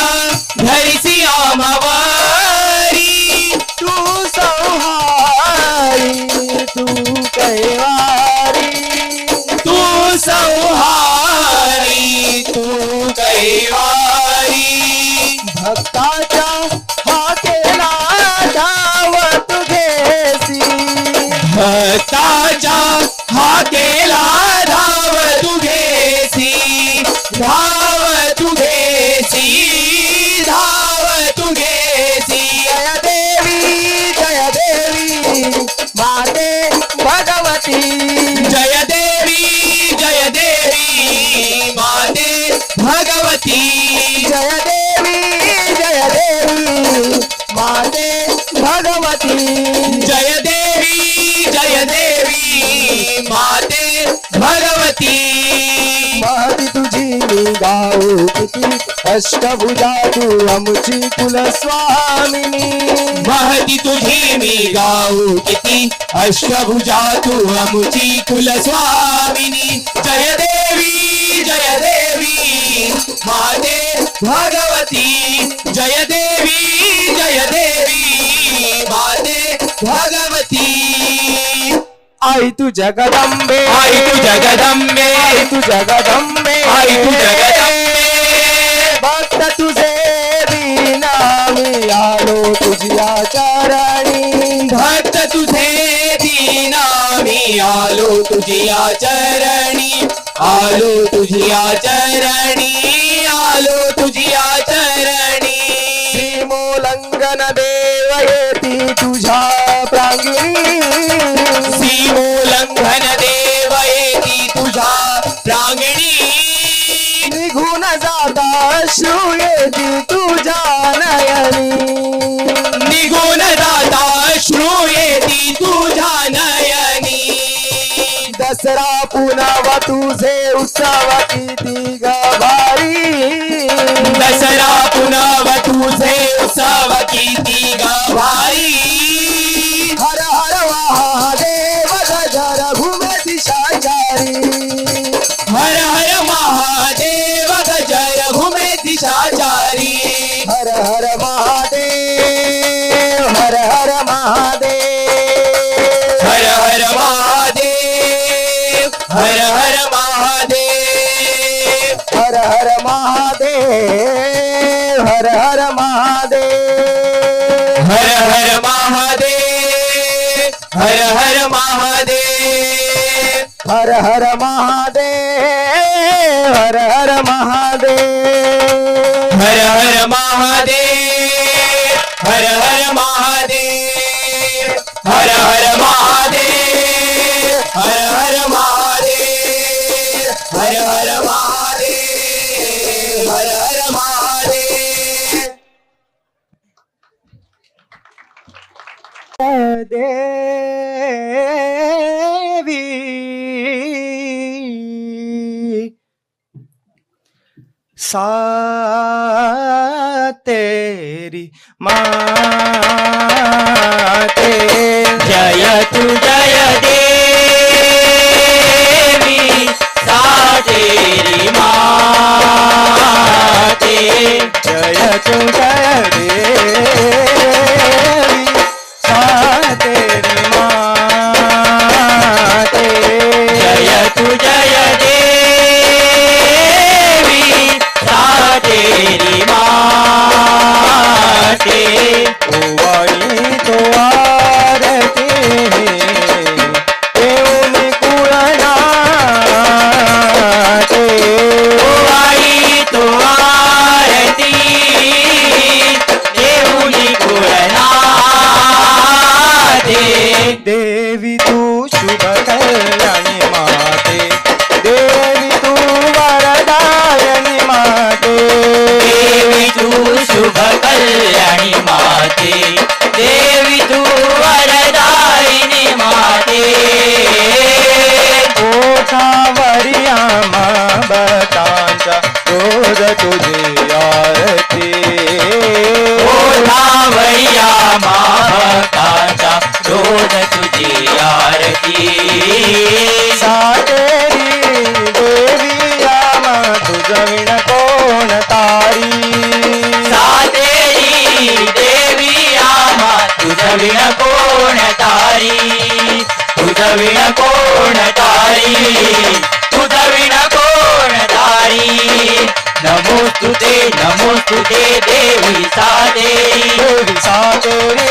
धरिसी आमावारी, तू संहारी तू कैवारी, तू संहारी तू कैवारी, भक्ताच्या हाकेला धाव तू घेसी, भक्ताच्या हाकेला धाव तू घेसी, धाव तू घेसी, धाव तू घेसी। जय देवी जय देवी माते भगवती, जय देवी जय देवी माते भगवती, जय देवी जय देवी माते भगवती, जय देवी जय देवी माते भगवती। महती तुझी मी गाऊ किती, अष्टभुजा तू अमुची कुलस्वामिनी, महती तुझी मी गाऊ किती, अष्टभुजा तू अमुची कुलस्वामिनी। जय देवी जय देवी माते भगवती, जय देवी जय देवी माते भगवती। आई तू जगदंबे, आई तू जगदंबे, आई तू जगदंबे, आई तू जगदंबे, भक्त तुझे दीना मी आलो तुझ्या चरणी, आम्ही आलो तुझिया चरणी, आलो तुझिया चरणी, आलो तुझिया चरणी. सीमोल्लंघन देव येती तुझ्या प्रांगणी. सीमोल्लंघन देव येती तुझ्या प्रांगणी. निघून जाता अश्रू येती तुझ्या नयनी. निघून जाता अश्रू येती तुझ्या नयनी. दसरा पुनव तुझे उत्सव किती ग भारी. दसरा पुनव तुझे उत्सव किती ग भारी. हर हर महादेव गजर घुमे दिशाचारी. हर हर महादेव गजर घुमे दिशाचारी. हर हर महादेव, हर हर महादेव. हर हर महादेव, हर हर महादेव. हर हर महादेव, हर हर महादेव. हर हर महादेव, हर हर महादेव. हर हर महादेव, हर हर महादेव. हर हर महादेव, हर हर महादेव. हर हर महादेव, हर हर महादेव. हर हर महादेव, हर हर महादेव. देवी सा तेरी माते. जय तू जय देवी सा तेरी माते. जय तू जय देवी सा तेरी माते. जय तू जय देवी सा तेरी माते. ओवाळी तो आरती देऊनी कुळनाते. ओवाळी तो आरती देऊनी कुळनाथे. देवी तू शुभ कल्याणी माते, देवी तू वरदायनी माते. देवी तू शुभ कल्याणी माते, देवी तू वरदायिनी माते. ओठावरी आम्हा भक्तांच्या रोज तुझी आरती. ओठावरी आम्हा भक्तांच्या रोज तुझी आरती. सातेरी देवी आम्हा तुझ विण कोण तारी. सातेरी देवी आम्हा तुझ विण कोण तारी, तुझ विण कोण तारी, तुझ विण कोण तारी. नमोस्तुते नमोस्तुते देवी सातेरी. देवी सातेरी.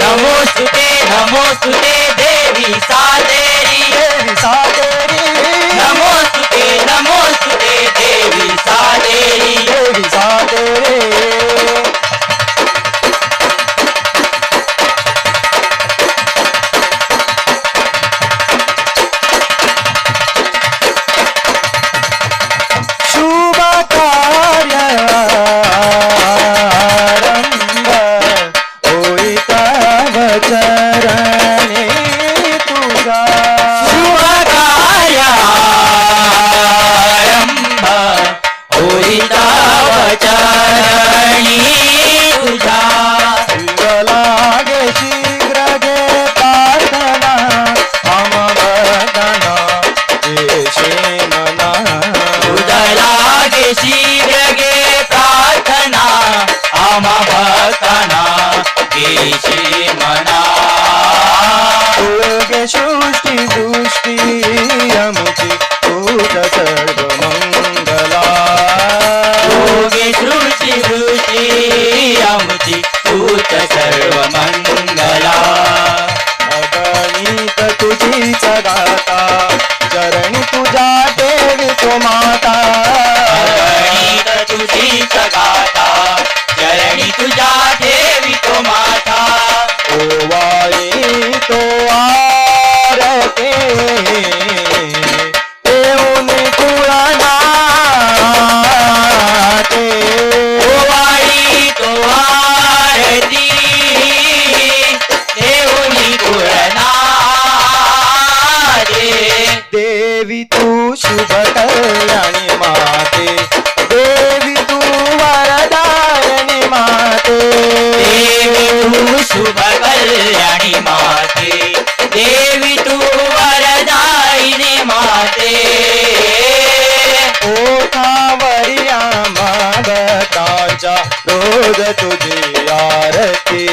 नमोस्तुते नमोस्तुते देवी सातेरी. देवी सातेरी. नमोस्तुते नमोस्तुते देवी सातेरी. देवी सातेरी. शुभ कार्य आरंभ होई तव चरणी तुझा. शुभ कार्य आरंभ होई तव चरणी तुझा. लागे शीघ्र घे प्रार्थना आम्हा भक्तांना देशे मना. तुझ लागे शीघ्र घे प्रार्थना आम्हा भक्तांना देशे मना. तुगे सृष्टी दृष्टी अमुची तुझ सर्व मंगला. योगे सृष्टी दृष्टी आमची तूच सर्व मंगला. अगणित तुझीच देवी तू शुभ कल्याणी माते, देवी तू वरदायिनी माते. देवी तू शुभ कल्याणी माते, देवी तू वरदायिनी माते. ओठावरी आम्हा भक्तांच्या रोज तुझी आरती.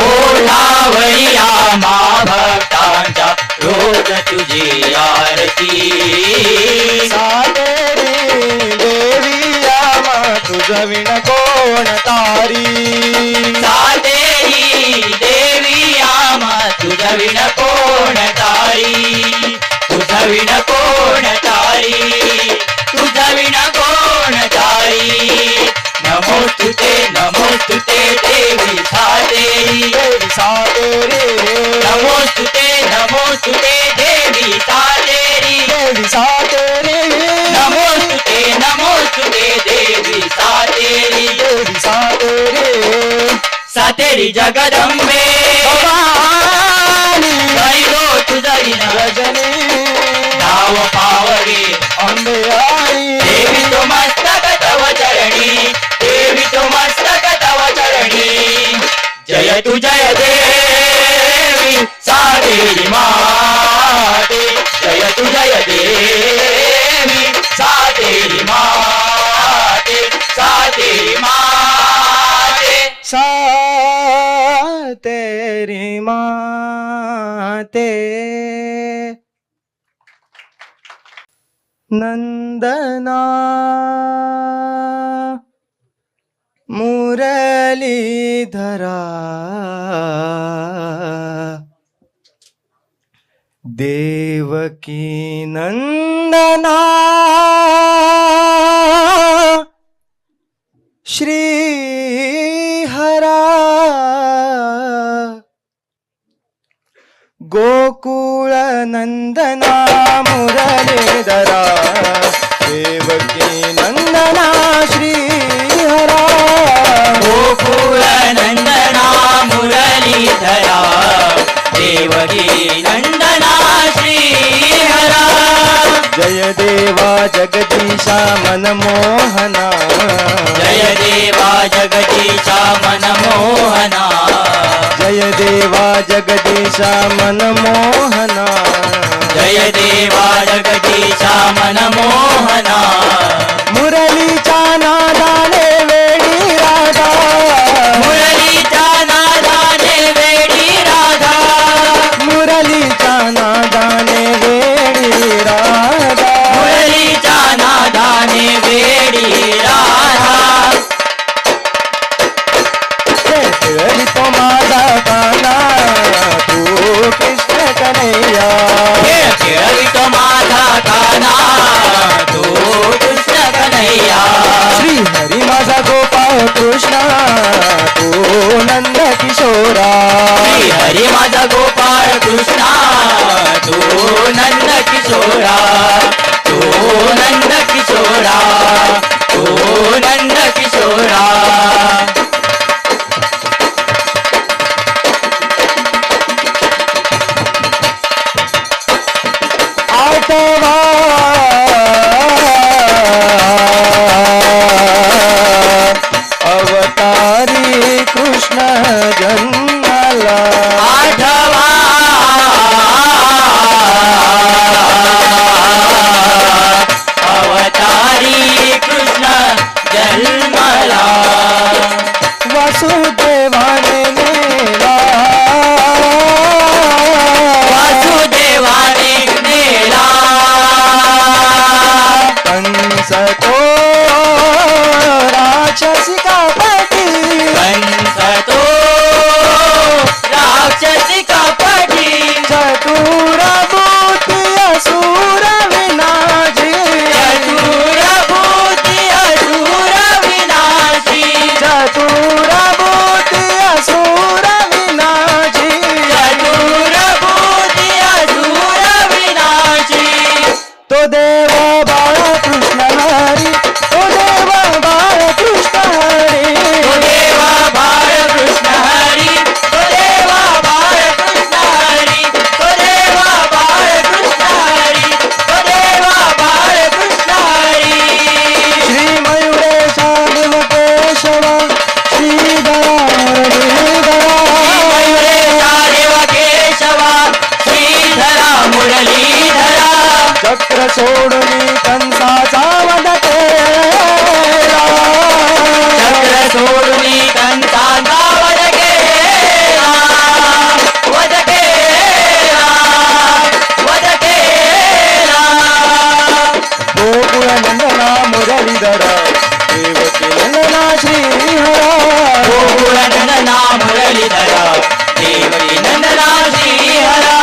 ओठावरी आम्हा भक्तांच्या रोज तुझी आरती. सातेरी देवी आम्हा तुझ विण कोण तारी. सातेरी देवी आम्हा तुझ विण कोण तारी, तुझ विण कोण तारी, तुझ विण कोण तारी. नमोस्तुते नमोस्तुते देवी सातेरी. देवी सातेरी. नमोस्तुते नमोस्तुते देवी सातेरी. देवी सातेरी. नमोस्तुते नमोस्तुते देवी सातेरी. देवी सातेरी. सातेरी जगदंबे भवानी गो तुझ रजनी नाव पावगे अंबे आई. देवी तो मस्तक तव चरणी, देवी तो मस्तक तव चरणी. जय तु जय देवी सातेरी माते, जय तु जय देवी सातेरी माते, सातेरी माते. सातेरी माते. नंदना मुरलीधरा, देवकी नंदना श्री हरा, गोकुळ नंदना मुरलीधरा, देवकी नंदना श्री हरा. गोकुळ नंदना मुरलीधरा, देवकी नंदना श्री हरा. जय देवा जगदीशा मनमोहना. जय देवा जगदीशा मनमोहना. जय देवा जगदीशा मनमोहना. जय देवा जगदीशा मनमोहना. मुरलीच्या नादाने वेडी राधा. मुरलीच्या नादाने वेडी राधा. मुरलीच्या नादाने वेडी राधा. मुरलीच्या नादाने वेडी राधा. तो माझा काना, तू कृष्ण कन्हैया. चक्र सोडून कंसाचा वध केला. चक्र सोडून कंसाचा वध केला, वध केला, वध केला. गोकुळ नंदना मुरलीधरा, देवकी नंदना श्री हरा. गोकुळ नंदना मुरलीधरा, देवकी नंदना श्री हरा.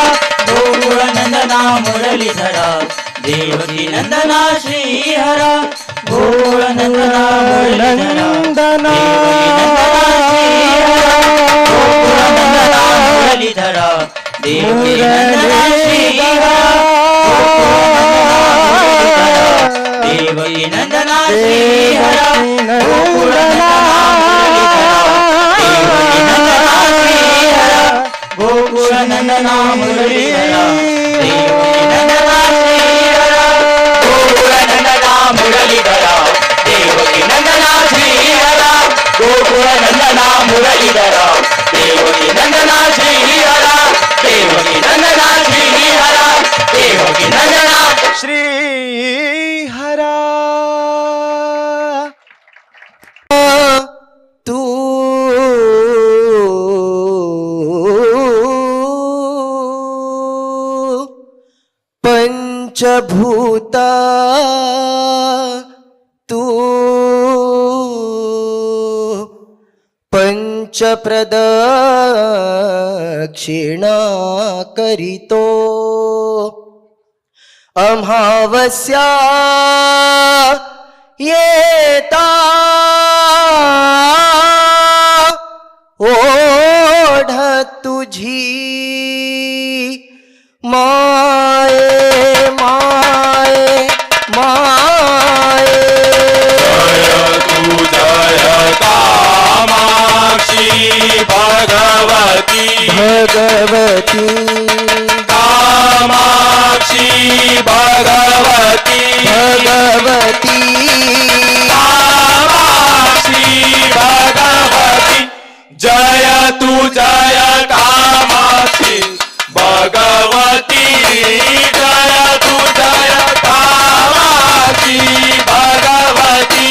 गोकुळ नंदना मुरलीधरा, देवकी नंदना श्री हरा. गोकुळ नंदना मुरलीधरा, नंदना मुरलीधरा, देवकी नंदना श्री हरा. देवकी नंदना श्री हरा. गोकुळ नंदना मुरलीधरा, देवकी नंदना श्री हरा. गोकुळ नंदना मुरलीधरा, देवकी नंदना श्री हरा. गोकुळ नंदना मुरलीधरा, देवकी नंदना श्री हरा. गोकुळ नंदना मुरलीधरा, देवकी नंदना श्री हरा. देवकी नंदना श्री हरा. देवकी नंदना श्री हरा. तू पंचभूता तू, पंचप्रदक्षिणा करीतो. अमावस्या येता ओढ तुझी माये माये माये. तू जय कामाक्षी भगवती, भगवती, कामाक्षी भगवती, भगवती, कामाक्षी भगवती. जय तू जय कामाक्षी भगवती, जय तू जय कामाक्षी भगवती.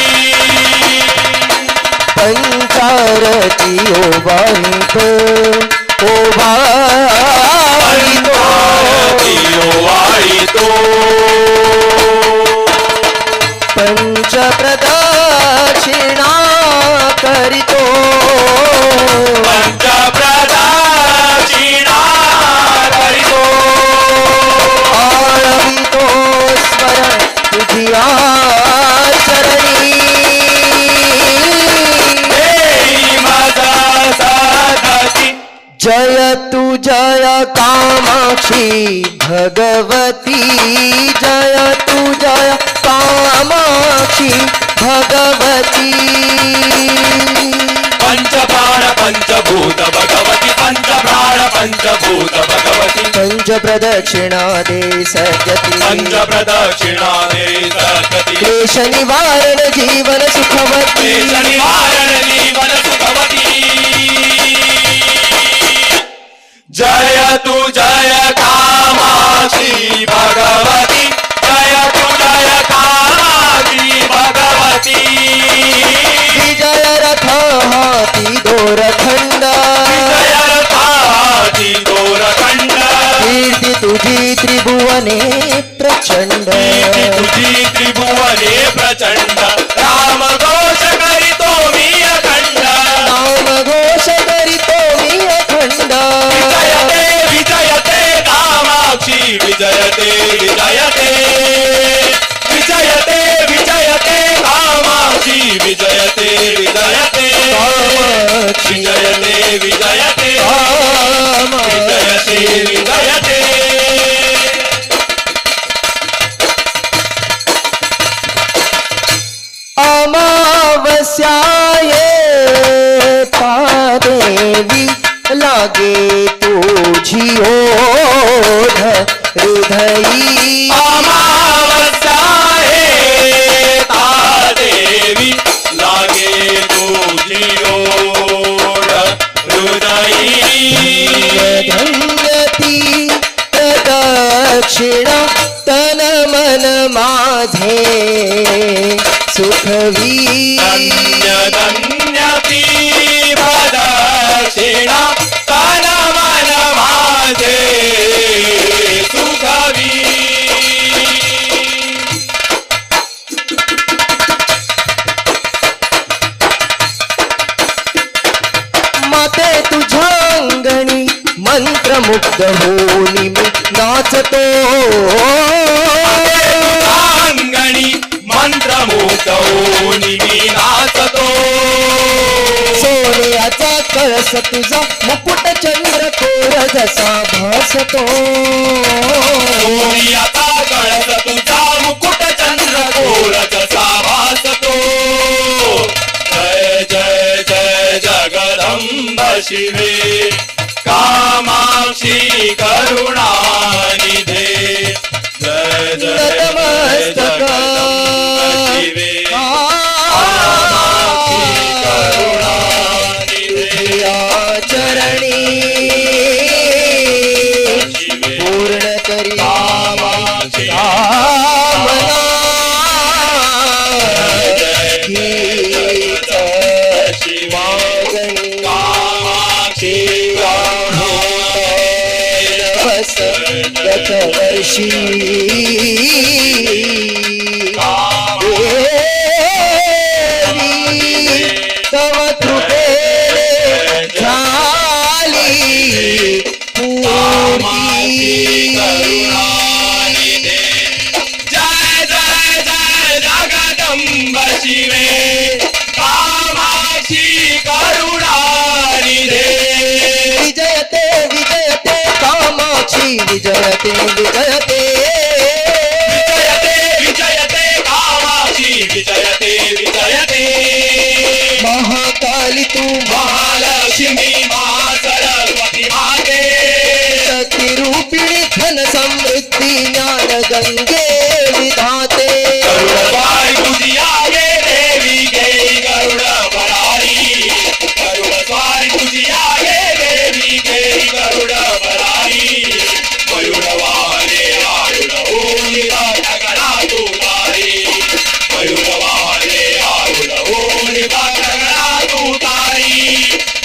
पंचारती ओवाळीतो, ओवाळीतो. वाळीतो. पंचप्रदक्षिणा करीतो. पंचप्रदक्षिणा करीतो. आळवितो स्मरण तुझिया चरणी. देई माझा साधती. जय तू जय कामाक्षी भगवती, जय तू जय कामाक्षी भगवती. पंचप्राण पंचभूत भगवती, पंचप्राण पंचभूत भगवती. पंचप्रदक्षिणा दे सद्गती. पंचप्रदक्षिणा दे सद्गती. क्लेश निवारण जीवन सुखवती. क्लेश निवारण जीवन सुखवती. जय तू जय कामाक्षी भगवती, जय तू जय कामाक्षी भगवती. विजय रथ हाती दोरखंड. विजय रथाची दोरखंड. कीर्ती तुझी त्रिभुवने प्रचंड. कीर्ती तुझी त्रिभुवने प्रचंड. राम घोष करीतो मी अखंड. नाम घोष करीतो मी अखंड. विजयते विजयते कामाक्षी विजयते, विजयते विजयते विजयते कामाक्षी विजयते, विजयते कामाक्षी विजयते, विजयते कामाक्षी विजयते, विजयते. अमावस्या येता देवी लागे तुझी ओढ हृदयी. अमावस्या येता देवी लागे तुझी ओढ हृदयी. धन्य ती प्रदक्षिणा तन मन माझे सुखवी. धन्य धन्य ती प्रदक्षिणा तन मन माझे सुखवी. माते तुझ्या अंगणी मंत्रमुग्ध होऊन मी नाचतो. अंगणी मंत्रमुग्ध होऊन मी नाचतो. सोन्याचा कळस तुझा मुकुट चंद्रकोर जसा भासतो. सोनियाचा कळस तुझा मुकुट चंद्रकोर जसा भासतो. जय जय जय जगदंब शिवे कामाक्षी करुणानिधे. जय जय जय नतमस्तक. जगदंब शिवे कामाक्षी करुणानिधे. तुझ्या चरणी शिवे पूर्ण करी कामाक्षी कामना जय हीच शिवे मागणी. कामाक्षी नभस गतवर्षी देवी तव कृपेने झाली पूर्ती. जय जय जय जगदंब शिवे कामाक्षी करुणानिधे. विजयते विजयते कामाक्षी विजयते विजयते. विजयते विजयते कामाक्षी विजयते विजयते. महाकाली तू महालक्ष्मी महासरस्वती माते. शक्ती रूपिणी धन समृद्धी ज्ञान गंगे विधाते. गरुड स्वारी तुझी आगे देवी गेई गरुड भरारी. गरुड स्वारी तुझी आगे देवी गेई गरुड भरारी. मयूर वाहने आरुढ होऊन गणा तू तारी. मयूर वाहने आरुढ होऊन गणा तू तारी.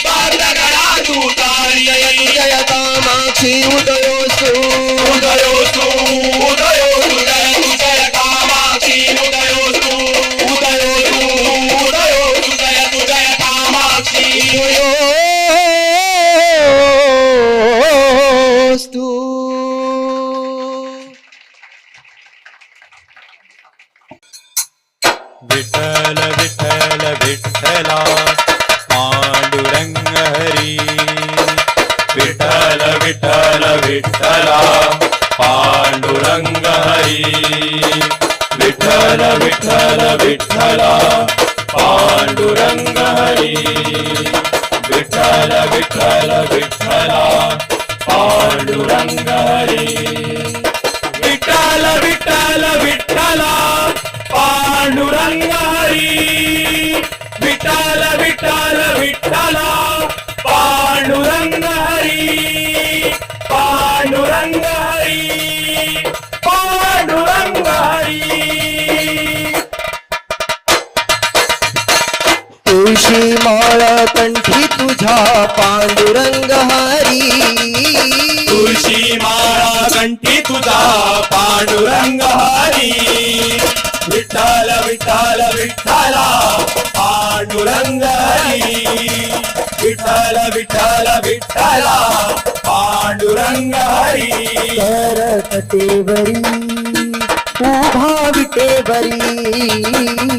गणा तू तारी. जय कामाक्षी उदयोस्तु. उदयोस्तु उदयोस्तु जय तु जय कामाक्षी उदयोस्तु उदयोस्तु उदयोस्तु जय तु जय कामाक्षी. उदयोस्तु. विठ्ठल विठ्ठल विठ्ठला पांडुरंग हरी. विठ्ठल विठ्ठल विठ्ठला पांडुरंग हरी. विठ्ठल विठ्ठल विठ्ठला पांडुरंग हरी. विठ्ठल विठ्ठल विठ्ठला पांडुरंग हरी. विठ्ठल विठ्ठल विठ्ठला पांडुरंग हरी. विठ्ठल विठ्ठल विठ्ठला पांडुरंग हरी. पांडुरंग हरी पांडुरंग हरी. तुळशी माळ कंठी तुझ्या पांडुरंग हरी. तुळशी माळा कंठी तुझा पांडुरंग हरी. विठ्ठल विठ्ठल विठ्ठला पांडुरंग हरी. विठ्ठल विठ्ठल विठ्ठला पांडुरंग हरी. करकटेवरी उभा विटेवरी.